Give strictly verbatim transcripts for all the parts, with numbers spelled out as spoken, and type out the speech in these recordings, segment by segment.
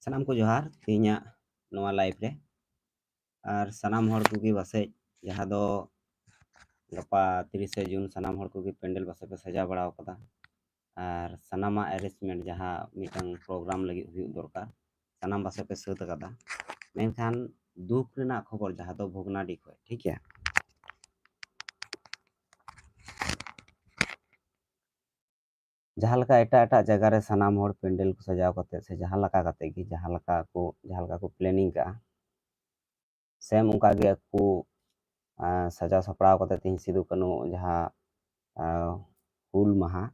ᱥᱟᱱᱟᱢ ᱠᱚ ᱡᱚᱦᱟᱨ ᱛᱮᱦᱮᱧᱟᱜ ᱱᱚᱣᱟ live ᱨᱮ᱾ ᱟᱨ ᱥᱟᱱᱟᱢ ᱦᱚᱲ ᱠᱚᱜᱮ ᱯᱟᱥᱮᱡ ᱡᱟᱦᱟᱸ ᱫᱚ ᱜᱟᱯᱟ ᱛᱤᱨᱤᱥᱮ ᱡᱩᱱ, ᱥᱟᱱᱟᱢ ᱦᱚᱲ ᱠᱚᱜᱮ ᱯᱮᱱᱰᱮᱞ ᱯᱟᱥᱮᱡ ᱯᱮ ᱥᱟᱡᱟᱣ ᱵᱟᱲᱟ ᱟᱠᱟᱫᱟ᱾ ᱟᱨ ᱥᱟᱱᱟᱢᱟᱜ arrangement ᱡᱟᱦᱟᱸ ᱢᱤᱫᱴᱟᱝ program ᱞᱟᱹᱜᱤᱫ ᱦᱩᱭᱩᱜ ᱫᱚᱨᱠᱟᱨ, ᱥᱟᱱᱟᱢ ᱯᱟᱥᱮᱡ ᱯᱮ ᱥᱟᱹᱛ ᱟᱠᱟᱫᱟ᱾ ᱢᱮᱱᱠᱷᱟᱱ ᱫᱩᱠ ᱨᱮᱱᱟᱜ ᱠᱷᱚᱵᱚᱨ ᱡᱟᱦᱟᱸ ᱫᱚ ᱵᱷᱚᱜᱽᱱᱟᱰᱤ ᱠᱷᱚᱱ, ᱴᱷᱤᱠ ᱜᱮᱭᱟ? ᱡᱟᱦᱟᱸ ᱞᱮᱠᱟ ᱮᱴᱟᱜ ᱮᱴᱟᱜ ᱡᱟᱭᱜᱟ ᱨᱮ ᱥᱟᱱᱟᱢ ᱦᱚᱲ ᱯᱮᱱᱰᱮᱞ ᱠᱚ ᱥᱟᱡᱟᱣ ᱠᱟᱛᱮ ᱥᱮ ᱡᱟᱦᱟᱸ ᱞᱮᱠᱟ ᱠᱟᱛᱮ ᱜᱮ, ᱡᱟᱦᱟᱸ ᱞᱮᱠᱟ ᱠᱚ, ᱡᱟᱦᱟᱸ ᱞᱮᱠᱟ ᱠᱚ planning ᱠᱟᱜᱼᱟ, same ᱚᱱᱠᱟ ᱜᱮ ᱟᱠᱚ, ᱟᱸ, ᱥᱟᱡᱟᱣ ᱥᱟᱯᱲᱟᱣ ᱠᱟᱛᱮ ᱛᱮᱦᱮᱧ ᱥᱤᱫᱩ ᱠᱟᱹᱱᱦᱩ ᱡᱟᱦᱟᱸ, ᱟᱸ, ᱦᱩᱞ ᱢᱟᱦᱟ,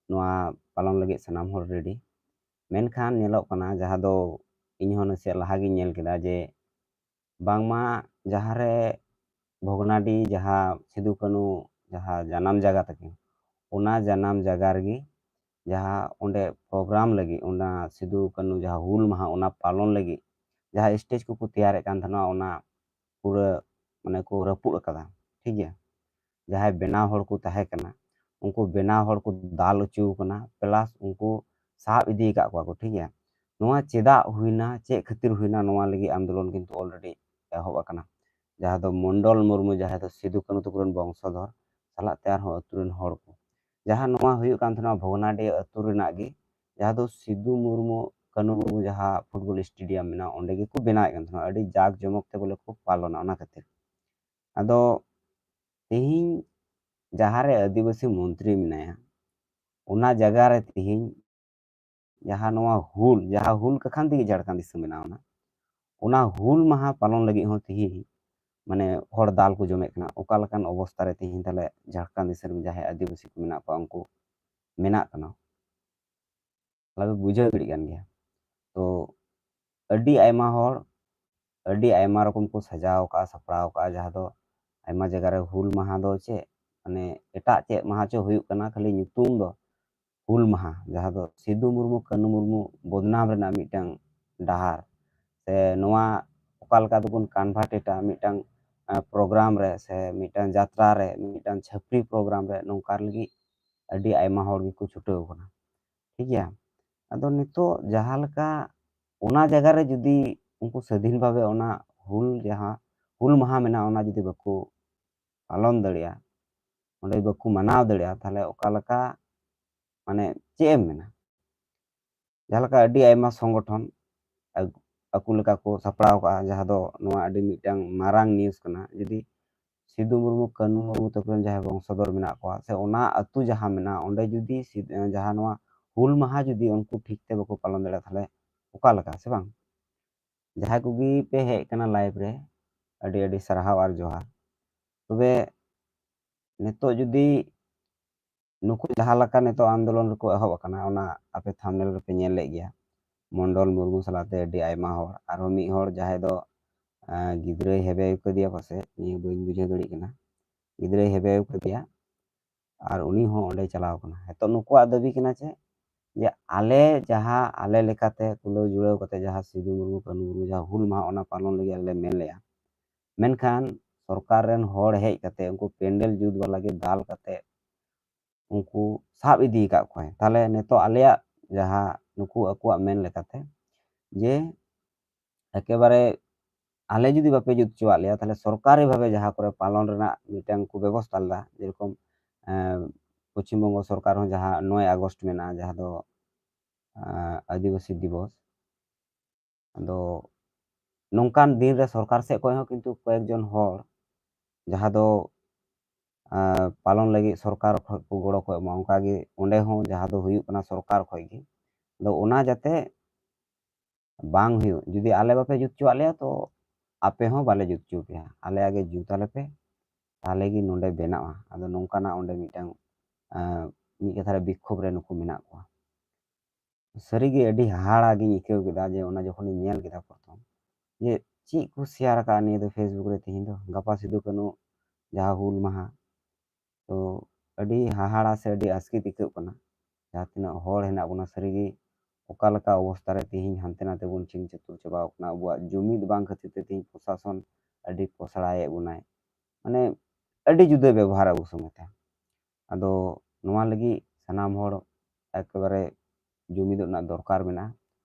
ᱱᱚᱣᱟ ᱯᱟᱞᱚᱱ ᱞᱟᱹᱜᱤᱫ ᱥᱟᱱᱟᱢ ᱦᱚᱲ ready᱾ ᱢᱮᱱᱠᱷᱟᱱ ᱧᱮᱞᱚᱜ ᱠᱟᱱᱟ, ᱡᱟᱦᱟᱸ ᱫᱚ ᱤᱧ ᱦᱚᱸ ᱱᱟᱥᱮᱭᱟᱜ ᱞᱟᱦᱟ ᱜᱤᱧ ᱧᱮᱞ ᱠᱮᱫᱟ ᱡᱮ ᱵᱟᱝᱢᱟ ᱡᱟᱦᱟᱸ ᱨᱮ ᱵᱷᱚᱜᱽᱱᱟᱰᱤ ᱡᱟᱦᱟᱸ ᱥᱤᱫᱩ ᱠᱟᱹᱱᱦᱩ ᱡᱟᱦᱟᱸ ᱡᱟᱱᱟᱢ ᱡᱟᱭᱜᱟ ᱛᱟᱹᱠᱤᱱ, ᱚᱱᱟ ᱡᱟᱱᱟᱢ ᱡᱟᱭᱜᱟ ᱨᱮᱜᱮ ᱡᱟᱦᱟᱸ ᱚᱸᱰᱮ program ᱞᱟᱹᱜᱤᱫ, ᱚᱱᱟ ᱥᱤᱫᱩ ᱠᱟᱹᱱᱦᱩ ᱡᱟᱦᱟᱸ ᱦᱩᱞ ᱢᱟᱦᱟ, ᱚᱱᱟ ᱯᱟᱞᱚᱱ ᱞᱟᱹᱜᱤᱫ ᱡᱟᱦᱟᱸ stage ᱠᱚᱠᱚ ᱛᱮᱭᱟᱨᱮᱫ ᱠᱟᱱ ᱛᱟᱦᱮᱱᱟ, ᱚᱱᱟ ᱯᱩᱨᱟᱹ ᱢᱟᱱᱮ ᱠᱚ ᱨᱟᱹᱯᱩᱫ ᱟᱠᱟᱫᱟ, ᱴᱷᱤᱠ ᱜᱮᱭᱟ? ᱡᱟᱦᱟᱸᱭ ᱵᱮᱱᱟᱣ ᱦᱚᱲ ᱠᱚ ᱛᱟᱦᱮᱸ ᱠᱟᱱᱟ, ᱩᱱᱠᱩ ᱵᱮᱱᱟᱣ ᱦᱚᱲ ᱠᱚ ᱫᱟᱞ ᱦᱚᱪᱚ ᱟᱠᱟᱱᱟ, plus ᱩᱱᱠᱩ ᱥᱟᱵ ᱤᱫᱤ ᱟᱠᱟᱫ ᱠᱚᱣᱟ ᱠᱚ, ᱴᱷᱤᱠ ᱜᱮᱭᱟ? ᱱᱚᱣᱟ ᱪᱮᱫᱟᱜ ᱦᱩᱭᱱᱟ, ᱪᱮᱫ ᱠᱷᱟᱹᱛᱤᱨ ᱦᱩᱭᱱᱟ, ᱱᱚᱣᱟ ᱞᱟᱹᱜᱤᱫ ᱟᱱᱫᱳᱞᱚᱱ ᱠᱤᱱᱛᱩ already ᱮᱦᱚᱵ ᱟᱠᱟᱱᱟ᱾ ᱡᱟᱦᱟᱸ ᱫᱚ ᱢᱚᱱᱰᱚᱞ ᱢᱩᱨᱢᱩ, ᱡᱟᱦᱟᱸᱭ ᱫᱚ ᱥᱤᱫᱩ ᱠᱟᱹᱱᱦᱩ ᱛᱟᱠᱚ ᱨᱮᱱ ᱵᱚᱝᱥᱚᱫᱷᱚᱨ, ᱥᱟᱞᱟᱜ ᱛᱮ ᱟᱨᱦᱚᱸ ᱟᱹᱛᱩ ᱨᱮᱱ ᱦᱚᱲ ᱠᱚ, ᱡᱟᱦᱟᱸ ᱱᱚᱣᱟ ᱦᱩᱭᱩᱜ ᱠᱟᱱ ᱛᱟᱦᱮᱱᱟ ᱵᱷᱚᱜᱽᱱᱟᱰᱤ ᱟᱹᱛᱩ ᱨᱮᱱᱟᱜ ᱜᱮ, ᱡᱟᱦᱟᱸ ᱫᱚ ᱥᱤᱫᱩ ᱢᱩᱨᱢᱩ, ᱠᱟᱹᱱᱦᱩ ᱢᱩᱨᱢᱩ ᱡᱟᱦᱟᱸ football stadium ᱢᱮᱱᱟᱜᱼᱟ, ᱚᱸᱰᱮ ᱜᱮᱠᱚ ᱵᱮᱱᱟᱣᱮᱫ ᱠᱟᱱ ᱛᱟᱦᱮᱱᱟ, ᱟᱹᱰᱤ ᱡᱟᱠ ᱡᱚᱢᱚᱠ ᱛᱮ ᱵᱚᱞᱮ ᱠᱚ ᱯᱟᱞᱚᱱᱟ᱾ ᱚᱱᱟ ᱠᱷᱟᱹᱛᱤᱨ ᱟᱫᱚ ᱛᱮᱦᱮᱧ ᱡᱟᱦᱟᱸ ᱨᱮ ᱟᱹᱫᱤᱵᱟᱹᱥᱤ ᱢᱚᱱᱛᱨᱤ ᱢᱮᱱᱟᱭᱟ, ᱚᱱᱟ ᱡᱟᱭᱜᱟ ᱨᱮ ᱛᱮᱦᱮᱧ ᱡᱟᱦᱟᱸ ᱱᱚᱣᱟ ᱦᱩᱞ, ᱡᱟᱦᱟᱸ ᱦᱩᱞ ᱠᱟᱠᱷᱟᱱ ᱛᱮᱜᱮ ᱡᱷᱟᱲᱠᱷᱚᱸᱰ ᱫᱤᱥᱚᱢ ᱵᱮᱱᱟᱣ ᱮᱱᱟ, ᱚᱱᱟ ᱦᱩᱞ ᱢᱟᱦᱟ ᱯᱟᱞᱚᱱ ᱞᱟᱹᱜᱤᱫ ᱦᱚᱸ ᱛᱮᱦᱮᱧ ᱢᱟᱱᱮ ᱦᱚᱲ ᱫᱟᱞ ᱠᱚ ᱡᱚᱢᱮᱫ ᱠᱟᱱᱟ᱾ ᱚᱠᱟ ᱞᱮᱠᱟᱱ ᱚᱵᱚᱥᱛᱟ ᱨᱮ ᱛᱮᱦᱮᱧ ᱛᱟᱦᱞᱮ ᱡᱷᱟᱲᱠᱷᱚᱸᱰ ᱫᱤᱥᱚᱢ ᱨᱮ ᱡᱟᱦᱟᱸᱭ ᱟᱹᱫᱤᱵᱟᱹᱥᱤ ᱠᱚ ᱢᱮᱱᱟᱜ ᱠᱚᱣᱟ, ᱩᱱᱠᱩ ᱢᱮᱱᱟᱜ ᱠᱟᱱᱟ, ᱛᱟᱦᱞᱮ ᱯᱮ ᱵᱩᱡᱷᱟᱹᱣ ᱫᱟᱲᱮᱭᱟᱜ ᱠᱟᱱ ᱜᱮᱭᱟ᱾ ᱛᱚ ᱟᱹᱰᱤ ᱟᱭᱢᱟ ᱦᱚᱲ ᱟᱹᱰᱤ ᱟᱭᱢᱟ ᱨᱚᱠᱚᱢ ᱠᱚ ᱥᱟᱡᱟᱣ ᱠᱟᱜᱼᱟ, ᱥᱟᱯᱲᱟᱣ ᱠᱟᱜᱼᱟ, ᱡᱟᱦᱟᱸ ᱫᱚ ᱟᱭᱢᱟ ᱡᱟᱭᱜᱟ ᱨᱮ ᱦᱩᱞ ᱢᱟᱦᱟ ᱫᱚ ᱪᱮᱫ, ᱢᱟᱱᱮ ᱮᱴᱟᱜ ᱪᱮᱫ ᱢᱟᱦᱟ ᱪᱚ ᱦᱩᱭᱩᱜ ᱠᱟᱱᱟ, ᱠᱷᱟᱹᱞᱤ ᱧᱩᱛᱩᱢ ᱫᱚ ᱦᱩᱞ ᱢᱟᱦᱟ, ᱡᱟᱦᱟᱸ ᱫᱚ ᱥᱤᱫᱩ ᱢᱩᱨᱢᱩ, ᱠᱟᱹᱱᱦᱩ ᱢᱩᱨᱢᱩ ᱵᱚᱫᱱᱟᱢ ᱨᱮᱱᱟᱜ ᱢᱤᱫᱴᱟᱝ ᱰᱟᱦᱟᱨ, ᱥᱮ ᱱᱚᱣᱟ ᱚᱠᱟ ᱞᱮᱠᱟ ᱛᱮᱵᱚᱱ convert ᱮᱫᱟ ᱢᱤᱫᱴᱟᱝ, ᱟᱸ, program ᱨᱮ, ᱥᱮ ᱢᱤᱫᱴᱟᱝ ᱡᱟᱛᱨᱟ ᱨᱮ, ᱢᱤᱫᱴᱟᱝ ᱪᱷᱟᱹᱯᱨᱤ program ᱨᱮ, ᱱᱚᱝᱠᱟ ᱞᱟᱹᱜᱤᱫ ᱟᱹᱰᱤ ᱟᱭᱢᱟ ᱦᱚᱲ ᱜᱮᱠᱚ ᱪᱷᱩᱴᱟᱹᱣ ᱠᱟᱱᱟ, ᱴᱷᱤᱠ ᱜᱮᱭᱟ᱾ ᱟᱫᱚ ᱱᱤᱛᱚᱜ ᱡᱟᱦᱟᱸ ᱞᱮᱠᱟ ᱚᱱᱟ ᱡᱟᱭᱜᱟ ᱨᱮ ᱡᱩᱫᱤ ᱩᱱᱠᱩ ᱥᱟᱹᱫᱷᱤᱱ ᱵᱷᱟᱵᱮ ᱚᱱᱟ ᱦᱩᱞ, ᱡᱟᱦᱟᱸ ᱦᱩᱞ ᱢᱟᱦᱟ ᱢᱮᱱᱟᱜᱼᱟ, ᱚᱱᱟ ᱡᱩᱫᱤ ᱵᱟᱠᱚ ᱯᱟᱞᱚᱱ ᱫᱟᱲᱮᱭᱟᱜᱼᱟ, ᱚᱸᱰᱮ ᱵᱟᱠᱚ ᱢᱟᱱᱟᱣ ᱫᱟᱲᱮᱭᱟᱜᱼᱟ, ᱛᱟᱦᱚᱞᱮ ᱚᱠᱟ ᱞᱮᱠᱟ, ᱢᱟᱱᱮ, ᱪᱮᱫ ᱮᱢ ᱢᱮᱱᱟ? ᱡᱟᱦᱟᱸ ᱞᱮᱠᱟ ᱟᱹᱰᱤ ᱟᱭᱢᱟ ᱥᱚᱝᱜᱚᱴᱷᱚᱱ ᱟᱠ-, ᱟᱠᱚ ᱞᱮᱠᱟ ᱠᱚ ᱥᱟᱯᱲᱟᱣ ᱠᱟᱜᱼᱟ, ᱡᱟᱦᱟᱸ ᱫᱚ ᱱᱚᱣᱟ ᱟᱹᱰᱤ ᱢᱤᱫᱴᱟᱝ ᱢᱟᱨᱟᱝ ᱱᱤᱭᱩᱡᱽ ᱠᱟᱱᱟ᱾ ᱡᱩᱫᱤ ᱥᱤᱫᱩ ᱢᱩᱨᱢᱩ, ᱠᱟᱹᱱᱩ ᱢᱩᱨᱢᱩ ᱛᱟᱠᱚ ᱨᱮᱱ ᱡᱟᱦᱟᱸᱭ ᱵᱚᱝᱥᱚᱫᱷᱚᱨ ᱢᱮᱱᱟᱜ ᱠᱚᱣᱟ, ᱥᱮ ᱚᱱᱟ ᱟᱹᱛᱩ ᱡᱟᱦᱟᱸ ᱢᱮᱱᱟᱜᱼᱟ, ᱚᱸᱰᱮ ᱡᱩᱫᱤ ᱥᱤᱫ-, ᱡᱟᱦᱟᱸ ᱱᱚᱣᱟ ᱦᱩᱞ ᱢᱟᱦᱟ ᱡᱩᱫᱤ ᱩᱱᱠᱩ ᱴᱷᱤᱠ ᱛᱮ ᱵᱟᱠᱚ ᱯᱟᱞᱚᱱ ᱫᱟᱲᱮᱭᱟᱜᱼᱟ, ᱛᱟᱦᱚᱞᱮ ᱚᱠᱟ ᱞᱮᱠᱟ, ᱥᱮ ᱵᱟᱝ? ᱡᱟᱦᱟᱸᱭ ᱠᱚᱜᱮ ᱯᱮ ᱦᱮᱡ ᱠᱟᱱᱟ ᱞᱟᱭᱤᱵᱷ ᱨᱮ, ᱟᱹᱰᱤ ᱟᱹᱰᱤ ᱥᱟᱨᱦᱟᱣ ᱟᱨ ᱡᱚᱦᱟᱨ᱾ ᱛᱚᱵᱮ ᱱᱤᱛᱚᱜ ᱡᱩᱫᱤ ᱱᱩᱠᱩ ᱡᱟᱦᱟᱸ ᱞᱮᱠᱟ ᱱᱤᱛᱚᱜ ᱟᱱᱫᱳᱞᱚᱱ ᱨᱮᱠᱚ ᱮᱦᱚᱵ ᱟᱠᱟᱱᱟ, ᱚᱱᱟ ᱟᱯᱮ ᱛᱷᱟᱢᱵᱽᱱᱮᱞ ᱨᱮᱯᱮ ᱧᱮᱞ ᱞᱮᱫ ᱜᱮᱭᱟ, ᱢᱚᱱᱰᱚᱞ ᱢᱩᱨᱢᱩ ᱥᱟᱞᱟᱜ ᱛᱮ ᱟᱹᱰᱤ ᱟᱭᱢᱟ ᱦᱚᱲ, ᱟᱨᱦᱚᱸ ᱢᱤᱫ ᱦᱚᱲ ᱡᱟᱦᱟᱸᱭ ᱫᱚ, ᱟᱸ, ᱜᱤᱫᱽᱨᱟᱹᱭ ᱦᱮᱵᱮ ᱠᱟᱫᱮᱭᱟ ᱯᱟᱥᱮᱡ, ᱱᱤᱭᱟᱹ ᱵᱟᱹᱧ ᱵᱩᱡᱷᱟᱹᱣ ᱫᱟᱲᱮᱭᱟᱜ ᱠᱟᱱᱟ, ᱜᱤᱫᱽᱨᱟᱹᱭ ᱦᱮᱵᱮ ᱠᱟᱫᱮᱭᱟ, ᱟᱨ ᱩᱱᱤ ᱦᱚᱸ ᱚᱸᱰᱮᱭ ᱪᱟᱞᱟᱣ ᱠᱟᱱᱟ᱾ ᱱᱤᱛᱚᱜ ᱱᱩᱠᱩᱣᱟᱜ ᱫᱟᱹᱵᱤ ᱠᱟᱱᱟ ᱪᱮᱫ? ᱡᱮ ᱟᱞᱮ ᱡᱟᱦᱟᱸ ᱟᱞᱮ ᱞᱮᱠᱟᱛᱮ ᱠᱩᱞᱟᱹᱣ ᱡᱩᱲᱟᱹᱣ ᱠᱟᱛᱮ ᱡᱟᱦᱟᱸ ᱥᱤᱫᱩ ᱢᱩᱨᱢᱩ, ᱠᱟᱹᱱᱩ ᱢᱩᱨᱢᱩ ᱡᱟᱦᱟᱸ ᱦᱩᱞ ᱢᱟᱦᱟ, ᱚᱱᱟ ᱯᱟᱞᱚᱱ ᱞᱟᱹᱜᱤᱫ ᱟᱞᱮ ᱞᱮ ᱢᱮᱱ ᱞᱮᱜᱼᱟ, ᱢᱮᱱᱠᱷᱟᱱ ᱥᱚᱨᱠᱟᱨ ᱨᱮᱱ ᱦᱚᱲ ᱦᱮᱡ ᱠᱟᱛᱮ ᱩᱱᱠᱩ ᱯᱮᱱᱰᱮᱞ ᱡᱩᱛ ᱵᱟᱞᱟ ᱜᱮ ᱫᱟᱞ ᱠᱟᱛᱮ ᱩᱱᱠᱩ ᱥᱟᱵ ᱤᱫᱤ ᱟᱠᱟᱫ ᱠᱚᱣᱟᱭ᱾ ᱛᱟᱦᱚᱞᱮ ᱱᱤᱛᱚᱜ ᱟᱞᱮᱭᱟᱜ ᱡᱟᱦᱟᱸ ᱱᱩᱠᱩ ᱟᱠᱚᱣᱟᱜ ᱢᱮᱱ ᱞᱮᱠᱟᱛᱮ ᱡᱮ ᱮᱠᱮᱵᱟᱨᱮ ᱟᱞᱮ ᱡᱩᱫᱤ ᱵᱟᱯᱮ ᱡᱩᱛ ᱦᱚᱪᱚᱣᱟᱜ ᱞᱮᱭᱟ, ᱛᱟᱦᱚᱞᱮ ᱥᱚᱨᱠᱟᱨᱤ ᱵᱷᱟᱵᱮ ᱡᱟᱦᱟᱸ ᱠᱚᱨᱮ ᱯᱟᱞᱚᱱ ᱨᱮᱱᱟᱜ ᱢᱤᱫᱴᱟᱝ ᱠᱚ ᱵᱮᱵᱚᱥᱛᱷᱟ ᱞᱮᱫᱟ, ᱡᱮᱨᱚᱠᱚᱢ, ᱮᱸ, ᱯᱚᱪᱷᱤᱢ ᱵᱚᱝᱜᱚ ᱥᱚᱨᱠᱟᱨ ᱦᱚᱸ ᱡᱟᱦᱟᱸ ᱱᱚᱭ ᱟᱜᱚᱥᱴ ᱢᱮᱱᱟᱜᱼᱟ, ᱡᱟᱦᱟᱸ ᱫᱚ, ᱮᱸ, ᱟᱹᱫᱤᱵᱟᱹᱥᱤ ᱫᱤᱵᱚᱥ, ᱟᱫᱚ ᱱᱚᱝᱠᱟᱱ ᱫᱤᱱ ᱨᱮ ᱥᱚᱨᱠᱟᱨ ᱥᱮᱫ ᱠᱷᱚᱱ ᱦᱚᱸ ᱠᱤᱱᱛᱩ ᱠᱚᱭᱮᱠ ᱡᱚᱱ ᱦᱚᱲ ᱡᱟᱦᱟᱸ ᱫᱚ, ᱮᱸ, ᱯᱟᱞᱚᱱ ᱞᱟᱹᱜᱤᱫ ᱥᱚᱨᱠᱟᱨ ᱠᱷᱚᱱ ᱠᱚ ᱜᱚᱲᱚ ᱠᱚ ᱮᱢᱟ, ᱚᱱᱠᱟᱜᱮ ᱚᱸᱰᱮ ᱦᱚᱸ ᱡᱟᱦᱟᱸ ᱫᱚ ᱦᱩᱭᱩᱜ ᱠᱟᱱᱟ ᱥᱚᱨᱠᱟᱨ ᱠᱷᱚᱱ ᱜᱮ᱾ ᱟᱫᱚ ᱚᱱᱟ ᱡᱟᱛᱮ ᱵᱟᱝ ᱦᱩᱭᱩᱜ, ᱡᱩᱫᱤ ᱟᱞᱮ ᱵᱟᱯᱮ ᱡᱩᱛ ᱦᱚᱪᱚᱣᱟᱜ ᱞᱮᱭᱟ, ᱛᱚ ᱟᱯᱮ ᱦᱚᱸ ᱵᱟᱞᱮ ᱡᱩᱛ ᱦᱚᱪᱚ ᱯᱮᱭᱟ, ᱟᱞᱮᱭᱟᱜ ᱜᱮ ᱡᱩᱛ ᱟᱞᱮ ᱯᱮ, ᱛᱟᱦᱚᱞᱮ ᱜᱮ ᱱᱚᱰᱮ ᱵᱮᱱᱟᱜᱼᱟ᱾ ᱟᱫᱚ ᱱᱚᱝᱠᱟᱱᱟᱜ ᱚᱸᱰᱮ ᱢᱤᱫᱴᱟᱝ, ᱮᱸ, ᱢᱤᱫ ᱠᱟᱛᱷᱟ ᱨᱮ ᱵᱤᱠᱠᱷᱳᱵ ᱨᱮ ᱱᱩᱠᱩ ᱢᱮᱱᱟᱜ ᱠᱚᱣᱟ᱾ ᱥᱟᱹᱨᱤᱜᱮ ᱟᱹᱰᱤ ᱦᱟᱦᱟᱲᱟ ᱜᱤᱧ ᱟᱹᱭᱠᱟᱹᱣ ᱠᱮᱫᱟ ᱡᱮ ᱚᱱᱟ ᱡᱚᱠᱷᱚᱱᱤᱧ ᱧᱮᱞ ᱠᱮᱫᱟ ᱯᱨᱚᱛᱷᱚᱢ, ᱡᱮ ᱪᱮᱫ ᱠᱚ ᱥᱮᱭᱟᱨ ᱟᱠᱟᱫᱼᱟ ᱱᱤᱭᱟᱹ ᱫᱚ Facebook ᱨᱮ ᱛᱮᱦᱮᱧ ᱫᱚ, ᱜᱟᱯᱟ ᱥᱤᱫᱩ ᱠᱟᱹᱱᱩ ᱡᱟᱦᱟᱸ ᱦᱩᱞ ᱢᱟᱦᱟ, ᱛᱚ ᱟᱹᱰᱤ ᱦᱟᱦᱟᱲᱟ ᱥᱮ ᱟᱹᱰᱤ ᱟᱥᱠᱮᱛ ᱟᱹᱭᱠᱟᱹᱜ ᱠᱟᱱᱟ᱾ ᱡᱟᱦᱟᱸ ᱛᱤᱱᱟᱹᱜ ᱦᱚᱲ ᱦᱮᱱᱟᱜ ᱵᱚᱱᱟ, ᱥᱟᱹᱨᱤᱜᱮ ᱚᱠᱟ ᱞᱮᱠᱟ ᱚᱵᱚᱥᱛᱟ ᱨᱮ ᱛᱮᱦᱮᱧ ᱦᱟᱱᱛᱮ ᱱᱟᱛᱮ ᱵᱚᱱ ᱪᱷᱤᱝ ᱪᱷᱟᱹᱛᱩᱨ ᱪᱟᱵᱟᱣ ᱠᱟᱱᱟ᱾ ᱟᱵᱚᱣᱟᱜ ᱡᱩᱢᱤᱫ ᱵᱟᱝ ᱠᱷᱟᱹᱛᱤᱨ ᱛᱮ ᱛᱮᱦᱮᱧ ᱯᱨᱚᱥᱟᱥᱚᱱ ᱟᱹᱰᱤ ᱯᱚᱥᱲᱟᱭᱮᱫ ᱵᱚᱱᱟᱭ, ᱢᱟᱱᱮ ᱟᱹᱰᱤ ᱡᱩᱫᱟᱹ ᱵᱮᱵᱚᱦᱟᱨ ᱟᱵᱚ ᱥᱚᱸᱜᱮ ᱛᱮ᱾ ᱟᱫᱚ ᱱᱚᱣᱟ ᱞᱟᱹᱜᱤᱫ ᱥᱟᱱᱟᱢ ᱦᱚᱲ ᱮᱠᱮᱵᱟᱨᱮ ᱡᱩᱢᱤᱫᱚᱜ ᱨᱮᱱᱟᱜ ᱫᱚᱨᱠᱟᱨ ᱢᱮᱱᱟᱜᱼᱟ᱾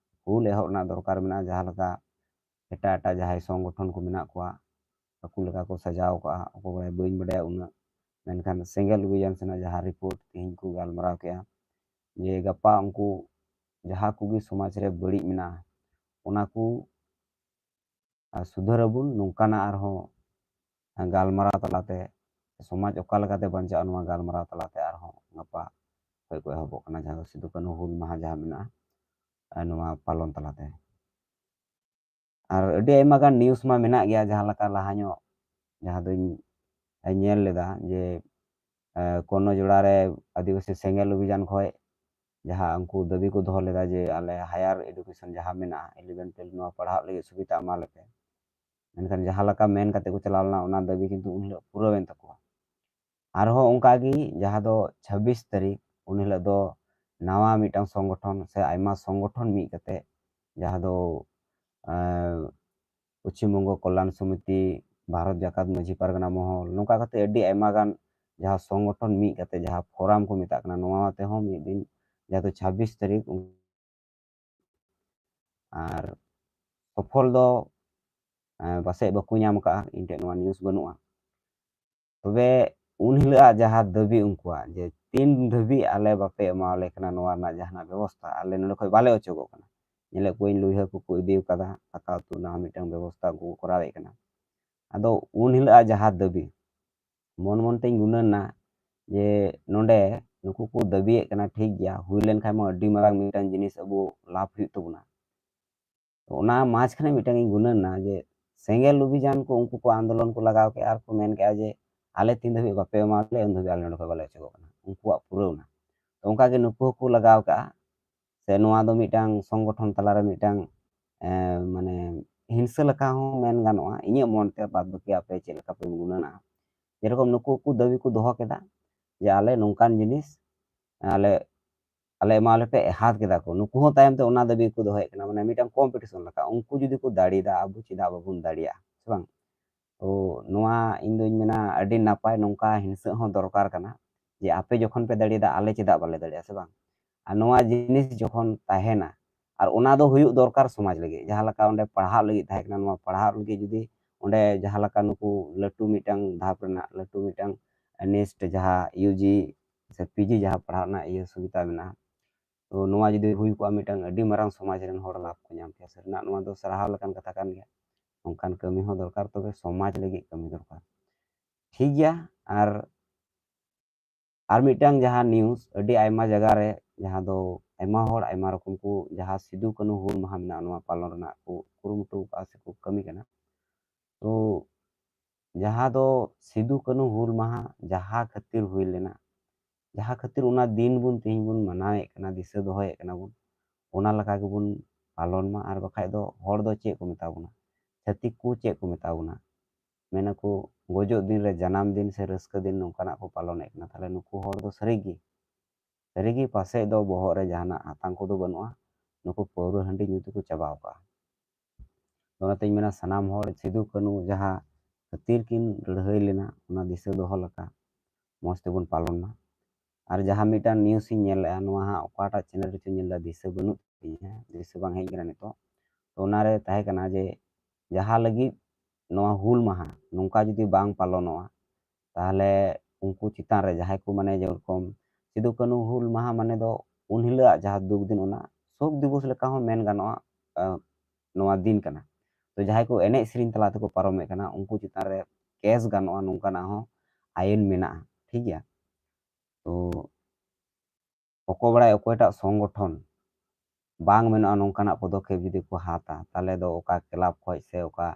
ᱦᱩᱞ ᱮᱦᱚᱵ ᱨᱮᱱᱟᱜ ᱫᱚᱨᱠᱟᱨ ᱢᱮᱱᱟᱜᱼᱟ, ᱡᱟᱦᱟᱸ ᱞᱮᱠᱟ ᱮᱴᱟᱜ ᱮᱴᱟᱜ ᱡᱟᱦᱟᱸᱭ ᱥᱚᱝᱜᱚᱴᱷᱚᱱ ᱠᱚ ᱢᱮᱱᱟᱜ ᱠᱚᱣᱟ, ᱟᱠᱚ ᱞᱮᱠᱟ ᱠᱚ ᱥᱟᱡᱟᱣ ᱠᱟᱜᱼᱟ, ᱚᱠᱚᱭ ᱵᱟᱲᱟᱭ ᱵᱟᱹᱧ ᱵᱟᱰᱟᱭᱟ ᱩᱱᱟᱹᱜ, ᱢᱮᱱᱠᱷᱟᱱ ᱥᱮᱸᱜᱮᱞ ᱚᱵᱷᱤᱡᱟᱱ ᱥᱮᱱᱟᱜ ᱡᱟᱦᱟᱸ ᱨᱤᱯᱳᱨᱴ ᱛᱮᱦᱮᱧ ᱠᱚ ᱜᱟᱞᱢᱟᱨᱟᱣ ᱠᱮᱜᱼᱟ, ᱡᱮ ᱜᱟᱯᱟ ᱩᱱᱠᱩ ᱡᱟᱦᱟᱸ ᱠᱚᱜᱮ ᱥᱚᱢᱟᱡᱽ ᱨᱮ ᱵᱟᱹᱲᱤᱡ ᱢᱮᱱᱟᱜᱼᱟ, ᱚᱱᱟ ᱠᱚ ᱟᱨ ᱥᱩᱫᱷᱟᱹᱨ ᱟᱵᱚᱱ, ᱱᱚᱝᱠᱟᱱᱟᱜ ᱟᱨᱦᱚᱸ ᱜᱟᱞᱢᱟᱨᱟᱣ ᱛᱟᱞᱟᱛᱮ ᱥᱚᱢᱟᱡᱽ ᱚᱠᱟ ᱞᱮᱠᱟᱛᱮ ᱵᱟᱧᱪᱟᱜᱼᱟ, ᱱᱚᱣᱟ ᱜᱟᱞᱢᱟᱨᱟᱣ ᱛᱟᱞᱟᱛᱮ ᱟᱨᱦᱚᱸ ᱜᱟᱯᱟ ᱠᱷᱚᱡ ᱠᱚ ᱮᱦᱚᱵᱚᱜ ᱠᱟᱱᱟ, ᱡᱟᱦᱟᱸ ᱫᱚ ᱥᱤᱫᱩ ᱠᱟᱹᱱᱦᱩ ᱦᱩᱞ ᱢᱟᱦᱟ ᱡᱟᱦᱟᱸ ᱢᱮᱱᱟᱜᱼᱟ, ᱟᱨ ᱱᱚᱣᱟ ᱯᱟᱞᱚᱱ ᱛᱟᱞᱟᱛᱮ᱾ ᱟᱨ ᱟᱹᱰᱤ ᱟᱭᱢᱟ ᱜᱟᱱ ᱱᱤᱭᱩᱡᱽ ᱢᱟ ᱢᱮᱱᱟᱜ ᱜᱮᱭᱟ, ᱡᱟᱦᱟᱸ ᱞᱮᱠᱟ ᱞᱟᱦᱟ ᱧᱚᱜ ᱡᱟᱦᱟᱸ ᱫᱚᱧ ᱧᱮᱞ ᱞᱮᱫᱟ ᱡᱮ ᱮ, ᱠᱚᱨᱱᱚ ᱡᱳᱲᱟ ᱨᱮ ᱟᱹᱫᱤᱵᱟᱹᱥᱤ ᱥᱮᱸᱜᱮᱞ ᱚᱵᱷᱤᱡᱟᱱ ᱠᱷᱚᱡ ᱡᱟᱦᱟᱸ ᱩᱱᱠᱩ ᱫᱟᱹᱵᱤ ᱠᱚ ᱫᱚᱦᱚ ᱞᱮᱫᱟ ᱡᱮ ᱟᱞᱮ ᱦᱟᱭᱟᱨ ᱮᱰᱩᱠᱮᱥᱚᱱ ᱡᱟᱦᱟᱸ ᱢᱮᱱᱟᱜᱼᱟ, ᱤᱞᱤᱵᱷᱮᱱ ᱴᱩᱭᱮᱞᱵᱷ, ᱱᱚᱣᱟ ᱯᱟᱲᱦᱟᱜ ᱞᱟᱹᱜᱤᱫ ᱥᱩᱵᱤᱫᱷᱟ ᱮᱢᱟ ᱞᱮᱯᱮ, ᱢᱮᱱᱠᱷᱟᱱ ᱡᱟᱦᱟᱸ ᱞᱮᱠᱟ ᱢᱮᱱ ᱠᱟᱛᱮ ᱠᱚ ᱪᱟᱞᱟᱣ ᱞᱮᱱᱟ, ᱚᱱᱟ ᱫᱟᱹᱵᱤ ᱠᱤᱱᱛᱩ ᱩᱱ ᱦᱤᱞᱳᱜ ᱯᱩᱨᱟᱹᱣᱮᱱ ᱛᱟᱠᱚᱣᱟ᱾ ᱟᱨᱦᱚᱸ ᱚᱱᱠᱟ ᱜᱮ ᱡᱟᱦᱟᱸ ᱫᱚ ᱪᱷᱟᱵᱵᱤᱥ ᱛᱟᱹᱨᱤᱠᱷ, ᱩᱱ ᱦᱤᱞᱳᱜ ᱫᱚ ᱱᱟᱣᱟ ᱢᱤᱫᱴᱟᱝ ᱥᱚᱝᱜᱚᱴᱷᱚᱱ ᱥᱮ ᱟᱭᱢᱟ ᱥᱚᱝᱜᱚᱴᱷᱚᱱ ᱢᱤᱫ ᱠᱟᱛᱮ, ᱡᱟᱦᱟᱸ ᱫᱚ ᱮ, ᱯᱚᱪᱷᱤᱢ ᱵᱚᱝᱜᱚ ᱠᱚᱞᱞᱟᱱ ᱥᱚᱢᱤᱛᱤ, ᱵᱷᱟᱨᱚᱛ ᱡᱟᱠᱟᱛ ᱢᱟᱹᱡᱷᱤ ᱯᱟᱨᱜᱟᱱᱟ ᱢᱚᱦᱚᱞ, ᱱᱚᱝᱠᱟ ᱠᱟᱛᱮ ᱟᱹᱰᱤ ᱟᱭᱢᱟ ᱜᱟᱱ ᱡᱟᱦᱟᱸ ᱥᱚᱝᱜᱚᱴᱷᱚᱱ ᱢᱤᱫ ᱠᱟᱛᱮ ᱡᱟᱦᱟᱸ ᱯᱷᱳᱨᱟᱢ ᱠᱚ ᱢᱮᱛᱟᱜ ᱠᱟᱱᱟ, ᱱᱚᱣᱟ ᱛᱮᱦᱚᱸ ᱢᱤᱫ ᱫᱤᱱ ᱡᱮᱦᱮᱛᱩ ᱪᱷᱟᱵᱵᱤᱥ ᱛᱟᱹᱨᱤᱠᱷ, ᱟᱨ ᱥᱚᱯᱷᱚᱞ ᱫᱚ ᱮ, ᱯᱟᱥᱮᱡ ᱵᱟᱠᱚ ᱧᱟᱢ ᱟᱠᱟᱫᱼᱟ, ᱤᱧ ᱴᱷᱮᱱ ᱱᱚᱣᱟ ᱱᱤᱭᱩᱡᱽ ᱵᱟᱹᱱᱩᱜᱼᱟ᱾ ᱛᱚᱵᱮ ᱩᱱ ᱦᱤᱞᱳᱜ ᱟᱜ ᱡᱟᱦᱟᱸ ᱫᱟᱹᱵᱤ ᱩᱱᱠᱩᱣᱟᱜ, ᱡᱮ ᱛᱤᱱ ᱫᱷᱟᱹᱵᱤᱡ ᱟᱞᱮ ᱵᱟᱯᱮ ᱮᱢᱟᱣᱟᱞᱮ ᱠᱟᱱᱟ ᱱᱚᱣᱟ ᱨᱮᱱᱟᱜ ᱡᱟᱦᱟᱱᱟᱜ ᱵᱮᱵᱚᱥᱛᱷᱟ, ᱟᱞᱮ ᱱᱚᱰᱮ ᱠᱷᱚᱡ ᱵᱟᱞᱮ ᱚᱪᱚᱜᱚᱜ ᱠᱟᱱᱟ, ᱧᱮᱞᱮᱫ ᱠᱚᱣᱟᱧ ᱞᱩᱭᱦᱟᱹ ᱠᱚᱠᱚ ᱤᱫᱤ ᱠᱟᱫᱟ, ᱫᱟᱠᱟ ᱩᱛᱩ ᱨᱮᱱᱟᱜ ᱦᱚᱸ ᱢᱤᱫᱴᱟᱝ ᱵᱮᱵᱚᱥᱛᱷᱟ ᱩᱱᱠᱩ ᱠᱚ ᱠᱚᱨᱟᱣᱮᱫ ᱠᱟᱱᱟ᱾ ᱟᱫᱚ ᱩᱱ ᱦᱤᱞᱳᱜ ᱟᱜ ᱡᱟᱦᱟᱸ ᱫᱟᱹᱵᱤ, ᱢᱚᱱ ᱢᱚᱱ ᱛᱮᱧ ᱜᱩᱱᱟᱹᱱᱟ ᱡᱮ ᱱᱚᱰᱮ ᱱᱩᱠᱩ ᱠᱚ ᱫᱟᱹᱵᱤᱭᱮᱫ ᱠᱟᱱᱟ, ᱴᱷᱤᱠ ᱜᱮᱭᱟ, ᱦᱩᱭ ᱞᱮᱱᱠᱷᱟᱱ ᱢᱟ ᱟᱹᱰᱤ ᱢᱟᱨᱟᱝ ᱢᱤᱫᱴᱟᱝ ᱡᱤᱱᱤᱥ ᱟᱵᱚ ᱞᱟᱵᱷ ᱦᱩᱭᱩᱜ ᱛᱟᱵᱚᱱᱟ᱾ ᱛᱚ ᱚᱱᱟ ᱢᱟᱡᱽᱠᱷᱟᱱᱮ ᱢᱤᱫᱴᱟᱝ ᱤᱧ ᱜᱩᱱᱟᱹᱱᱟ ᱡᱮ ᱥᱮᱸᱜᱮᱞ ᱚᱵᱷᱤᱡᱟᱱ ᱠᱚ ᱩᱱᱠᱩ ᱠᱚ ᱟᱱᱫᱳᱞᱚᱱ ᱠᱚ ᱞᱟᱜᱟᱣ ᱠᱮᱜᱼᱟ ᱟᱨ ᱠᱚ ᱢᱮᱱ ᱠᱮᱜᱼᱟ ᱡᱮ ᱟᱞᱮ ᱛᱤᱱ ᱫᱷᱟᱹᱵᱤᱡ ᱵᱟᱯᱮ ᱮᱢᱟ ᱞᱮᱭᱟ ᱩᱱ ᱫᱷᱟᱹᱵᱤᱡ ᱟᱞᱮ ᱱᱚᱰᱮ ᱠᱷᱚᱡ ᱵᱟᱞᱮ ᱚᱪᱚᱜᱚᱜ ᱠᱟᱱᱟ, ᱩᱱᱠᱩᱣᱟᱜ ᱯᱩᱨᱟᱹᱣ ᱱᱟ᱾ ᱛᱚ ᱚᱱᱠᱟ ᱜᱮ ᱱᱩᱠᱩ ᱦᱚᱸᱠᱚ ᱞᱟᱜᱟᱣ ᱠᱟᱜᱼᱟ, ᱥᱮ ᱱᱚᱣᱟ ᱫᱚ ᱢᱤᱫᱴᱟᱝ ᱥᱚᱝᱜᱚᱴᱷᱚᱱ ᱛᱟᱞᱟᱨᱮ ᱢᱤᱫᱴᱟᱝ ᱮ, ᱢᱟᱱᱮ ᱦᱤᱝᱥᱟᱹ ᱞᱮᱠᱟ ᱦᱚᱸ ᱢᱮᱱ ᱜᱟᱱᱚᱜᱼᱟ᱾ ᱤᱧᱟᱹᱜ ᱢᱚᱱᱛᱮ, ᱵᱟᱫ ᱵᱟᱹᱠᱤ ᱟᱯᱮ ᱪᱮᱫ ᱞᱮᱠᱟ ᱯᱮ ᱜᱩᱱᱟᱹᱱᱟ? ᱡᱮᱨᱚᱠᱚᱢ ᱱᱩᱠᱩ ᱠᱚ ᱫᱟᱹᱵᱤ ᱠᱚ ᱫᱚᱦᱚ ᱠᱮᱫᱟ ᱡᱮ ᱟᱞᱮ ᱱᱚᱝᱠᱟᱱ ᱡᱤᱱᱤᱥ ᱟᱞᱮ ᱟᱞᱮ ᱮᱢᱟᱣᱟᱞᱮ ᱯᱮ, ᱦᱟᱛ ᱠᱮᱫᱟ ᱠᱚ᱾ ᱱᱩᱠᱩ ᱦᱚᱸ ᱛᱟᱭᱚᱢ ᱛᱮ ᱚᱱᱟ ᱫᱟᱹᱵᱤ ᱠᱚ ᱫᱚᱦᱚᱭᱮᱫ ᱠᱟᱱᱟ, ᱢᱟᱱᱮ ᱢᱤᱫᱴᱟᱝ ᱠᱚᱢᱯᱤᱴᱤᱥᱚᱱ ᱞᱮᱠᱟ, ᱩᱱᱠᱩ ᱡᱩᱫᱤ ᱠᱚ ᱫᱟᱲᱮᱭᱟᱫᱟ, ᱟᱵᱚ ᱪᱮᱫᱟᱜ ᱵᱟᱵᱚᱱ ᱫᱟᱲᱮᱭᱟᱜᱼᱟ, ᱥᱮ ᱵᱟᱝ? ᱛᱚ ᱱᱚᱣᱟ ᱤᱧ ᱫᱩᱧ ᱢᱮᱱᱟ ᱟᱹᱰᱤ ᱱᱟᱯᱟᱭ, ᱱᱚᱝᱠᱟ ᱦᱤᱝᱥᱟᱹ ᱦᱚᱸ ᱫᱚᱨᱠᱟᱨ ᱠᱟᱱᱟ ᱡᱮ ᱟᱯᱮ ᱡᱚᱠᱷᱚᱱ ᱯᱮ ᱫᱟᱲᱮᱭᱟᱫᱟ, ᱟᱞᱮ ᱪᱮᱫᱟᱜ ᱵᱟᱞᱮ ᱫᱟᱲᱮᱭᱟᱜᱼᱟ, ᱥᱮ ᱵᱟᱝ? ᱟᱨ ᱱᱚᱣᱟ ᱡᱤᱱᱤᱥ ᱡᱚᱠᱷᱚᱱ ᱛᱟᱦᱮᱱᱟ, ᱟᱨ ᱚᱱᱟ ᱫᱚ ᱦᱩᱭᱩᱜ ᱫᱚᱨᱠᱟᱨ ᱥᱚᱢᱟᱡᱽ ᱞᱟᱹᱜᱤᱫ᱾ ᱡᱟᱦᱟᱸ ᱞᱮᱠᱟ ᱚᱸᱰᱮ ᱯᱟᱲᱦᱟᱜ ᱞᱟᱹᱜᱤᱫ ᱛᱟᱦᱮᱸ ᱠᱟᱱᱟ, ᱱᱚᱣᱟ ᱯᱟᱲᱦᱟᱜ ᱞᱟᱹᱜᱤᱫ ᱡᱩᱫᱤ ᱚᱸᱰᱮ ᱡᱟᱦᱟᱸ ᱞᱮᱠᱟ ᱱᱩᱠᱩ ᱞᱟᱹᱴᱩ ᱢᱤᱫᱴᱟᱝ ᱫᱷᱟᱯ ᱨᱮᱱᱟᱜ ᱞᱟᱹᱴᱩ ᱢᱤᱫᱴᱟᱝ NEST ᱡᱟᱦᱟᱸ UG ᱥᱮ PG ᱡᱟᱦᱟᱸ ᱯᱟᱲᱦᱟᱜ ᱨᱮᱱᱟᱜ ᱤᱭᱟᱹ ᱥᱩᱵᱤᱫᱷᱟ ᱢᱮᱱᱟᱜᱼᱟ, ᱛᱚ ᱱᱚᱣᱟ ᱡᱩᱫᱤ ᱦᱩᱭ ᱠᱚᱜᱼᱟ, ᱢᱤᱫᱴᱟᱝ ᱟᱹᱰᱤ ᱢᱟᱨᱟᱝ ᱥᱚᱢᱟᱡᱽ ᱨᱮᱱ ᱦᱚᱲ ᱞᱟᱵᱷ ᱠᱚ ᱧᱟᱢ ᱠᱮᱭᱟ᱾ ᱥᱟᱹᱨᱤᱱᱟᱜ ᱱᱚᱣᱟ ᱫᱚ ᱥᱟᱨᱦᱟᱣ ᱞᱮᱠᱟᱱ ᱠᱟᱛᱷᱟ ᱠᱟᱱ ᱜᱮᱭᱟ᱾ ᱚᱱᱠᱟᱱ ᱠᱟᱹᱢᱤ ᱦᱚᱸ ᱫᱚᱨᱠᱟᱨ, ᱛᱚᱵᱮ ᱥᱚᱢᱟᱡᱽ ᱞᱟᱹᱜᱤᱫ ᱠᱟᱹᱢᱤ ᱫᱚᱨᱠᱟᱨ᱾ ᱴᱷᱤᱠ ᱜᱮᱭᱟ᱾ ᱟᱨ ᱟᱨ ᱢᱤᱫᱴᱟᱝ ᱡᱟᱦᱟᱸ news ᱟᱹᱰᱤ ᱟᱭᱢᱟ ᱡᱟᱭᱜᱟ ᱨᱮ, ᱡᱟᱦᱟᱸ ᱫᱚ ᱟᱭᱢᱟ ᱦᱚᱲ ᱟᱭᱢᱟ ᱨᱚᱠᱚᱢ ᱠᱚ, ᱡᱟᱦᱟᱸ ᱥᱤᱫᱩ ᱠᱟᱹᱱᱦᱩ ᱦᱩᱞ ᱢᱟᱦᱟ ᱢᱮᱱᱟᱜᱼᱟ, ᱱᱚᱣᱟ ᱯᱟᱞᱚᱱ ᱨᱮᱱᱟᱜ ᱠᱚ ᱠᱩᱨᱩᱢᱩᱴᱩ ᱟᱠᱟᱫᱼᱟ ᱥᱮ ᱠᱚ ᱠᱟᱹᱢᱤ ᱠᱟᱱᱟ᱾ ᱛᱚ ᱡᱟᱦᱟᱸ ᱫᱚ ᱥᱤᱫᱩ ᱠᱟᱹᱱᱦᱩ ᱦᱩᱞ ᱢᱟᱦᱟ ᱡᱟᱦᱟᱸ ᱠᱷᱟᱹᱛᱤᱨ ᱦᱩᱭ ᱞᱮᱱᱟ, ᱡᱟᱦᱟᱸ ᱠᱷᱟᱹᱛᱤᱨ ᱚᱱᱟ ᱫᱤᱱ ᱵᱚᱱ ᱛᱮᱦᱮᱧ ᱵᱚᱱ ᱢᱟᱱᱟᱣᱮᱫ ᱠᱟᱱᱟ, ᱫᱤᱥᱟᱹ ᱫᱚᱦᱚᱭᱮᱫ ᱠᱟᱱᱟ ᱵᱚᱱ, ᱚᱱᱟ ᱞᱮᱠᱟ ᱜᱮᱵᱚᱱ ᱯᱟᱞᱚᱱ ᱢᱟ᱾ ᱟᱨ ᱵᱟᱠᱷᱟᱡ ᱫᱚ ᱦᱚᱲ ᱫᱚ ᱪᱮᱫ ᱠᱚ ᱢᱮᱛᱟ ᱵᱚᱱᱟ, ᱪᱷᱟᱹᱛᱤᱠ ᱠᱚ ᱪᱮᱫ ᱠᱚ ᱢᱮᱛᱟ ᱵᱚᱱᱟ? ᱢᱮᱱᱟᱠᱚ ᱜᱚᱡᱚᱜ ᱫᱤᱱ ᱨᱮ ᱡᱟᱱᱟᱢ ᱫᱤᱱ ᱥᱮ ᱨᱟᱹᱥᱠᱟᱹ ᱫᱤᱱ ᱱᱚᱝᱠᱟᱱᱟᱜ ᱠᱚ ᱯᱟᱞᱚᱱᱮᱫ ᱠᱟᱱᱟ᱾ ᱛᱟᱦᱞᱮ ᱱᱩᱠᱩ ᱦᱚᱲ ᱫᱚ ᱥᱟᱹᱨᱤᱜᱮ, ᱥᱟᱹᱨᱤᱜᱮ ᱯᱟᱥᱮᱡ ᱫᱚ ᱵᱚᱦᱚᱜ ᱨᱮ ᱡᱟᱦᱟᱱᱟᱜ ᱦᱟᱛᱟᱝ ᱠᱚᱫᱚ ᱵᱟᱹᱱᱩᱜᱼᱟ, ᱱᱩᱠᱩ ᱯᱟᱹᱣᱨᱟᱹ ᱦᱟᱺᱰᱤ ᱧᱩ ᱛᱮᱠᱚ ᱪᱟᱵᱟᱣ ᱠᱟᱜᱼᱟ᱾ ᱚᱱᱟᱛᱤᱧ ᱢᱮᱱᱟ ᱥᱟᱱᱟᱢ ᱦᱚᱲ ᱥᱤᱫᱩ ᱠᱟᱹᱱᱦᱩ ᱡᱟᱦᱟᱸ ᱠᱷᱟᱹᱛᱤᱨ ᱠᱤᱱ ᱞᱟᱹᱲᱦᱟᱹᱭ ᱞᱮᱱᱟ, ᱚᱱᱟ ᱫᱤᱥᱟᱹ ᱫᱚᱦᱚ ᱞᱮᱠᱟ ᱢᱚᱡᱽ ᱛᱮᱵᱚᱱ ᱯᱟᱞᱚᱱ ᱢᱟ᱾ ᱟᱨ ᱡᱟᱦᱟᱸ ᱢᱤᱫᱴᱟᱝ news ᱤᱧ ᱧᱮᱞ ᱞᱮᱜᱼᱟ, ᱱᱚᱣᱟ ᱦᱟᱸᱜ ᱚᱠᱟᱴᱟᱜ channel ᱨᱮᱪᱚᱧ ᱧᱮᱞ ᱞᱮᱫᱟ, ᱫᱤᱥᱟᱹ ᱵᱟᱹᱱᱩᱜ ᱛᱤᱧᱟ, ᱫᱤᱥᱟᱹ ᱵᱟᱝ ᱦᱮᱡ ᱠᱟᱱᱟ ᱱᱤᱛᱚᱜ᱾ ᱛᱚ ᱚᱱᱟᱨᱮ ᱛᱟᱦᱮᱸ ᱠᱟᱱᱟ ᱡᱮ ᱡᱟᱦᱟᱸ ᱞᱟᱹᱜᱤᱫ ᱱᱚᱣᱟ ᱦᱩᱞ ᱢᱟᱦᱟ ᱱᱚᱝᱠᱟ ᱡᱩᱫᱤ ᱵᱟᱝ ᱯᱟᱞᱚᱱᱚᱜᱼᱟ, ᱛᱟᱦᱚᱞᱮ ᱩᱱᱠᱩ ᱪᱮᱛᱟᱱ ᱨᱮ ᱡᱟᱦᱟᱸᱭ ᱠᱚ, ᱢᱟᱱᱮ, ᱡᱮᱨᱚᱠᱚᱢ ᱥᱤᱫᱩ ᱠᱟᱹᱱᱦᱩ ᱦᱩᱞ ᱢᱟᱦᱟ ᱢᱟᱱᱮ ᱫᱚ ᱩᱱ ᱦᱤᱞᱳᱜ ᱡᱟᱦᱟᱸ ᱫᱩᱠ ᱫᱤᱱ, ᱚᱱᱟ ᱥᱳᱠ ᱫᱤᱵᱚᱥ ᱞᱮᱠᱟ ᱦᱚᱸ ᱢᱮᱱ ᱜᱟᱱᱚᱜᱼᱟ, ᱟᱸ, ᱱᱚᱣᱟ ᱫᱤᱱ ᱠᱟᱱᱟ᱾ ᱛᱚ ᱡᱟᱦᱟᱸᱭ ᱠᱚ ᱮᱱᱮᱡ ᱥᱮᱨᱮᱧ ᱛᱟᱞᱟ ᱛᱮᱠᱚ ᱯᱟᱨᱚᱢᱮᱫ ᱠᱟᱱᱟ, ᱩᱱᱠᱩ ᱪᱮᱛᱟᱱ ᱨᱮ case ᱜᱟᱱᱚᱜᱼᱟ, ᱱᱚᱝᱠᱟᱱᱟᱜ ᱦᱚᱸ ᱟᱭᱤᱱ ᱢᱮᱱᱟᱜᱼᱟ, ᱴᱷᱤᱠ ᱜᱮᱭᱟ᱾ ᱛᱚ ᱚᱠᱚᱭ ᱵᱟᱲᱟᱭ ᱚᱠᱚᱭᱴᱟᱜ ᱥᱚᱝᱜᱚᱴᱷᱚᱱ ᱵᱟᱝ ᱢᱮᱱᱚᱜᱼᱟ, ᱱᱚᱝᱠᱟᱱᱟᱜ ᱯᱚᱫᱚᱠᱷᱮᱯ ᱡᱩᱫᱤ ᱠᱚ ᱦᱟᱛᱟ, ᱛᱟᱦᱚᱞᱮ ᱫᱚ ᱚᱠᱟ club ᱠᱷᱚᱡ ᱥᱮ ᱚᱠᱟ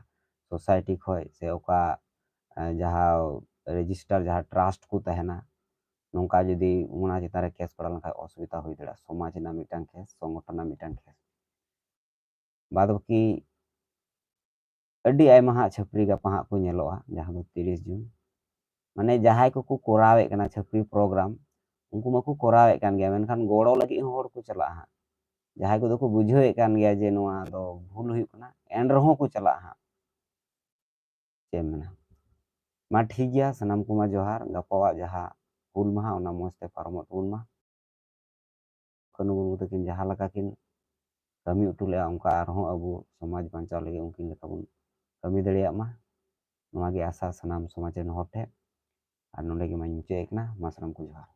society ᱠᱷᱚᱡ ᱥᱮ ᱚᱠᱟ, ᱮ, ᱡᱟᱦᱟᱸ register, ᱡᱟᱦᱟᱸ trust ᱠᱚ ᱛᱟᱦᱮᱱᱟ, ᱱᱚᱝᱠᱟ ᱡᱩᱫᱤ ᱚᱱᱟ ᱪᱮᱛᱟᱱ ᱨᱮ case ᱯᱟᱲᱟᱣ ᱞᱮᱱᱠᱷᱟᱱ ᱚᱥᱩᱵᱤᱫᱷᱟ ᱦᱩᱭ ᱫᱟᱲᱮᱭᱟᱜᱼᱟ, ᱥᱚᱢᱟᱡᱽ ᱨᱮᱱᱟᱜ ᱢᱤᱫᱴᱟᱝ case, ᱥᱚᱝᱜᱚᱴᱷᱚᱱ ᱨᱮᱱᱟᱜ ᱢᱤᱫᱴᱟᱝ case᱾ ᱵᱟᱫ ᱵᱟᱹᱠᱤ ᱟᱹᱰᱤ ᱟᱭᱢᱟ ᱦᱟᱸᱜ ᱪᱷᱟᱹᱯᱨᱤ ᱜᱟᱯᱟ ᱦᱟᱸᱜ ᱠᱚ ᱧᱮᱞᱚᱜᱼᱟ, ᱡᱟᱦᱟᱸ ᱫᱚ ᱛᱤᱨᱤᱥ ᱡᱩᱱ, ᱢᱟᱱᱮ ᱡᱟᱦᱟᱸᱭ ᱠᱚᱠᱚ ᱠᱚᱨᱟᱣᱮᱫ ᱠᱟᱱᱟ ᱪᱷᱟᱹᱯᱨᱤ program, ᱩᱱᱠᱩ ᱢᱟᱠᱚ ᱠᱚᱨᱟᱣᱮᱫ ᱠᱟᱱ ᱜᱮᱭᱟ, ᱢᱮᱱᱠᱷᱟᱱ ᱜᱚᱲᱚ ᱞᱟᱹᱜᱤᱫ ᱦᱚᱸ ᱦᱚᱲ ᱠᱚ ᱪᱟᱞᱟᱜᱼᱟ ᱦᱟᱸᱜ᱾ ᱡᱟᱦᱟᱸᱭ ᱠᱚᱫᱚ ᱠᱚ ᱵᱩᱡᱷᱟᱹᱣᱮᱫ ᱠᱟᱱ ᱜᱮᱭᱟ ᱡᱮ ᱱᱚᱣᱟ ᱫᱚ ᱵᱷᱩᱞ ᱦᱩᱭᱩᱜ ᱠᱟᱱᱟ, ᱮᱱ ᱨᱮᱦᱚᱸ ᱠᱚ ᱪᱟᱞᱟᱜᱼᱟ ᱦᱟᱸᱜ᱾ ᱪᱮᱫ ᱮᱢ ᱢᱮᱱᱟ? ᱢᱟ ᱴᱷᱤᱠ ᱜᱮᱭᱟ, ᱥᱟᱱᱟᱢ ᱠᱚᱢᱟ ᱡᱚᱦᱟᱨ᱾ ᱜᱟᱯᱟᱣᱟᱜ ᱡᱟᱦᱟᱸ ᱦᱩᱞ ᱢᱟᱦᱟ, ᱚᱱᱟ ᱢᱚᱡᱽ ᱛᱮ ᱯᱟᱨᱚᱢᱚᱜ ᱛᱟᱵᱚᱱ ᱢᱟ᱾ ᱠᱟᱹᱱᱦᱩ ᱢᱩᱨᱢᱩ ᱛᱟᱹᱠᱤᱱ ᱡᱟᱦᱟᱸ ᱞᱮᱠᱟ ᱠᱤᱱ ᱠᱟᱹᱢᱤ ᱦᱚᱴᱚ ᱞᱮᱫᱼᱟ, ᱚᱱᱠᱟ ᱟᱨᱦᱚᱸ ᱟᱵᱚ ᱥᱚᱢᱟᱡᱽ ᱵᱟᱧᱪᱟᱣ ᱞᱟᱹᱜᱤᱫ ᱩᱱᱠᱤᱱ ᱞᱮᱠᱟ ᱵᱚᱱ ᱠᱟᱹᱢᱤ ᱫᱟᱲᱮᱭᱟᱜ ᱢᱟ᱾ ᱱᱚᱣᱟ ᱜᱮ ᱟᱥᱟ ᱥᱟᱱᱟᱢ ᱥᱚᱢᱟᱡᱽ ᱨᱮᱱ ᱦᱚᱲ ᱴᱷᱮᱱ᱾ ᱟᱨ ᱱᱚᱰᱮ ᱜᱮ ᱢᱟᱧ ᱢᱩᱪᱟᱹᱫ ᱮᱫ ᱠᱟᱱᱟ᱾ ᱢᱟ ᱥᱟᱱᱟᱢ ᱠᱚ ᱡᱚᱦᱟᱨ᱾